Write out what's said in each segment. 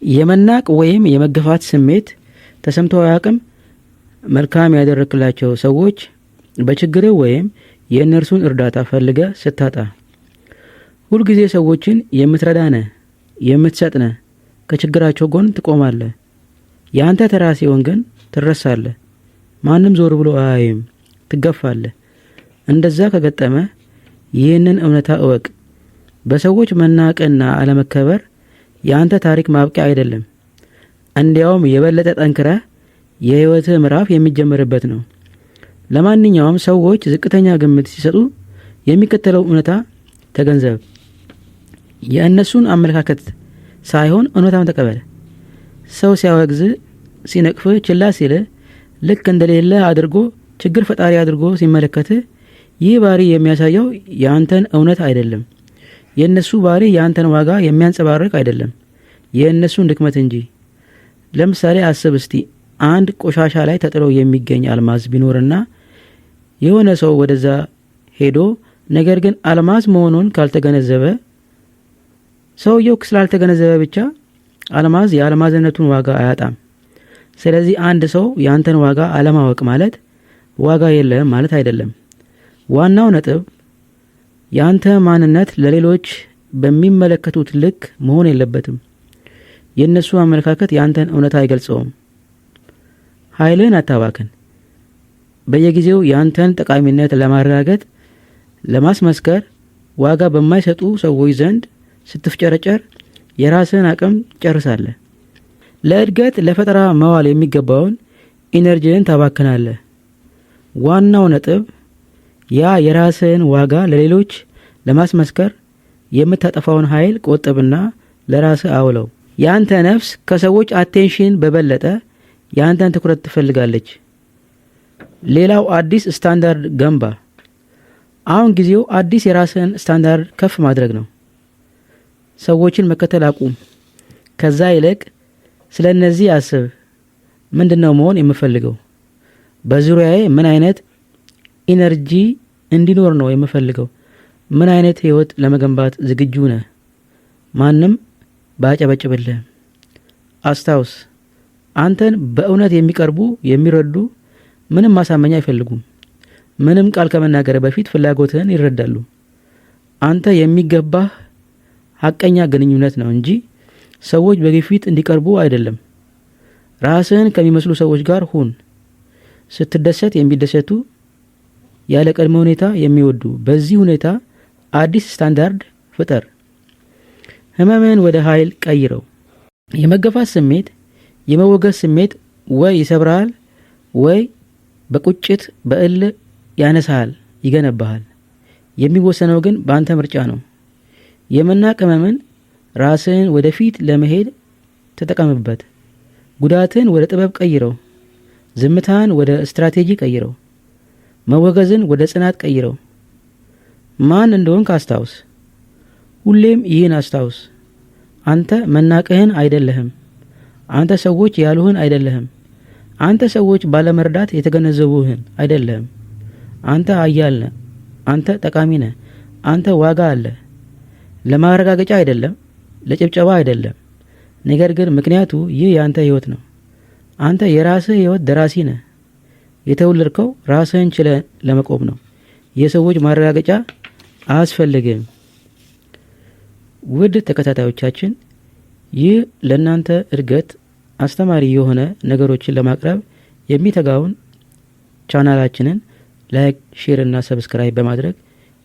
የመናቅ ወይም የመገፋት ስሜት ተሰምቶ አያውቅም? መልካም ያደረክላቸው ሰዎች በችግርህ ወይም የእነርሱን እርዳታ ፈልገህ ስታጣ። ሁልጊዜ ሰዎችን የምትረዳ ነህ፣ የምትሰጥ ነህ፣ ከችግራቸው ጎን ትቆማለህ። የአንተ ተራ ሲሆን ግን ትረሳለህ። ማንም ዞር ብሎ አያይም፣ ትገፋለህ። እንደዛ ከገጠመ ይህንን እውነታ እወቅ። በሰዎች መናቅና አለመከበር የአንተ ታሪክ ማብቂያ አይደለም። እንዲያውም የበለጠ ጠንክረህ የህይወትህ ምዕራፍ የሚጀመርበት ነው። ለማንኛውም ሰዎች ዝቅተኛ ግምት ሲሰጡ የሚከተለው እውነታ ተገንዘብ። የእነሱን አመለካከት ሳይሆን እውነታውን ተቀበል። ሰው ሲያወግዝ፣ ሲነቅፍህ፣ ችላ ሲልህ፣ ልክ እንደሌለ አድርጎ ችግር ፈጣሪ አድርጎ ሲመለከትህ ይህ ባህሪ የሚያሳየው የአንተን እውነት አይደለም። የእነሱ ባህሪ የአንተን ዋጋ የሚያንጸባርቅ አይደለም፣ የእነሱን ድክመት እንጂ። ለምሳሌ አስብ እስቲ፣ አንድ ቆሻሻ ላይ ተጥሎ የሚገኝ አልማዝ ቢኖርና የሆነ ሰው ወደዛ ሄዶ ነገር ግን አልማዝ መሆኑን ካልተገነዘበ፣ ሰውየው ስላልተገነዘበ ብቻ አልማዝ የአልማዝነቱን ዋጋ አያጣም። ስለዚህ አንድ ሰው የአንተን ዋጋ አለማወቅ ማለት ዋጋ የለህም ማለት አይደለም። ዋናው ነጥብ የአንተ ማንነት ለሌሎች በሚመለከቱት ልክ መሆን የለበትም። የእነሱ አመለካከት የአንተን እውነታ አይገልጸውም። ኃይልህን አታባክን። በየጊዜው የአንተን ጠቃሚነት ለማረጋገጥ፣ ለማስመስከር ዋጋ በማይሰጡ ሰዎች ዘንድ ስትፍጨረጨር የራስህን አቅም ትጨርሳለህ። ለእድገት ለፈጠራ መዋል የሚገባውን energy ህን ታባክናለህ። ዋናው ነጥብ ያ የራስህን ዋጋ ለሌሎች ለማስመስከር የምታጠፋውን ኃይል ቆጥብና ለራስህ አውለው። የአንተ ነፍስ ከሰዎች attention በበለጠ የአንተን ትኩረት ትፈልጋለች። ሌላው አዲስ ስታንዳርድ ገንባ። አሁን ጊዜው አዲስ የራስህን ስታንዳርድ ከፍ ማድረግ ነው። ሰዎችን መከተል አቁም። ከዛ ይልቅ ስለ እነዚህ አስብ። ምንድን ነው መሆን የምፈልገው? በዙሪያዬ ምን አይነት energy እንዲኖር ነው የምፈልገው? ምን አይነት ህይወት ለመገንባት ዝግጁ ነህ? ማንም ባያጨበጭብልህም። አስታውስ፣ አንተን በእውነት የሚቀርቡ፣ የሚረዱ ምንም ማሳመኛ አይፈልጉም። ምንም ቃል ከመናገር በፊት ፍላጎትህን ይረዳሉ። አንተ የሚገባህ ሀቀኛ ግንኙነት ነው እንጂ ሰዎች በግፊት እንዲቀርቡ አይደለም። ራስህን ከሚመስሉ ሰዎች ጋር ሁን። ስትደሰት የሚደሰቱ፣ ያለ ቅድመ ሁኔታ የሚወዱ። በዚህ ሁኔታ አዲስ ስታንዳርድ ፍጠር። ህመምህን ወደ ኃይል ቀይረው። የመገፋት ስሜት፣ የመወገዝ ስሜት ወይ ይሰብርሃል ወይ በቁጭት በእልህ ያነሳሃል፣ ይገነባሃል። የሚወሰነው ግን በአንተ ምርጫ ነው። የመናቅ ህመምን ራስህን ወደፊት ለመሄድ ተጠቀምበት። ጉዳትን ወደ ጥበብ ቀይረው። ዝምታን ወደ ስትራቴጂ ቀይረው። መወገዝን ወደ ጽናት ቀይረው። ማን እንደሆንክ አስታውስ። ሁሌም ይህን አስታውስ። አንተ መናቅህን አይደለህም። አንተ ሰዎች ያሉህን አይደለህም። አንተ ሰዎች ባለመረዳት የተገነዘቡህን አይደለህም። አንተ ኃያል ነህ። አንተ ጠቃሚ ነህ። አንተ ዋጋ አለህ። ለማረጋገጫ አይደለም፣ ለጭብጨባ አይደለም። ነገር ግን ምክንያቱ ይህ የአንተ ህይወት ነው። አንተ የራስህ ህይወት ደራሲ ነህ። የተወለድከው ራስህን ችለህ ለመቆም ነው። የሰዎች ማረጋገጫ አያስፈልግም። ውድ ተከታታዮቻችን፣ ይህ ለእናንተ እድገት አስተማሪ የሆነ ነገሮችን ለማቅረብ የሚተጋውን ቻናላችንን like፣ share እና subscribe በማድረግ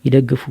ይደግፉ።